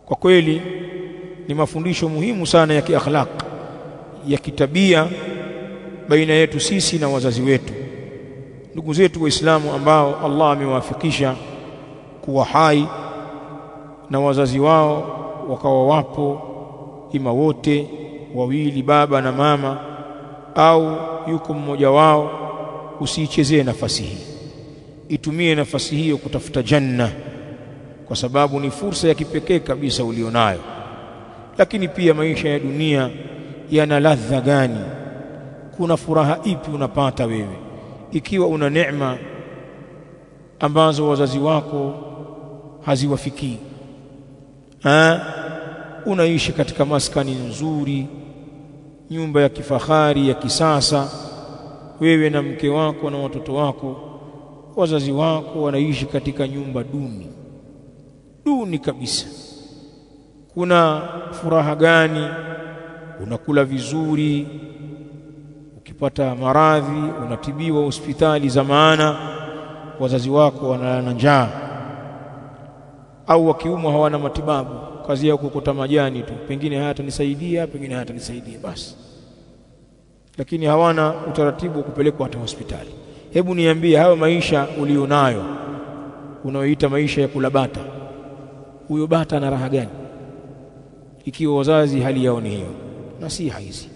Kwa kweli ni mafundisho muhimu sana ya kiakhlaq, ya kitabia baina yetu sisi na wazazi wetu, ndugu zetu Waislamu ambao Allah amewafikisha kuwa hai na wazazi wao wakawa wapo, ima wote wawili, baba na mama, au yuko mmoja wao. Usiichezee nafasi hii, itumie nafasi hiyo kutafuta janna, kwa sababu ni fursa ya kipekee kabisa ulionayo. Lakini pia maisha ya dunia yana ladha gani? Kuna furaha ipi unapata wewe ikiwa una neema ambazo wazazi wako haziwafikii? Unaishi katika maskani nzuri, nyumba ya kifahari ya kisasa, wewe na mke wako na watoto wako. Wazazi wako wanaishi katika nyumba duni duni kabisa. Kuna furaha gani? Unakula vizuri, ukipata maradhi unatibiwa hospitali za maana. Wazazi wako wanalala njaa, au wakiumwa hawana matibabu, kazi yao kukota majani tu, pengine hayatanisaidia, pengine hayatanisaidia basi, lakini hawana utaratibu wa kupelekwa hata hospitali. Hebu niambie, hayo maisha ulionayo unaoita maisha ya kula bata, huyo bata ana raha gani ikiwa wazazi hali yao ni hiyo? Nasiha hizi.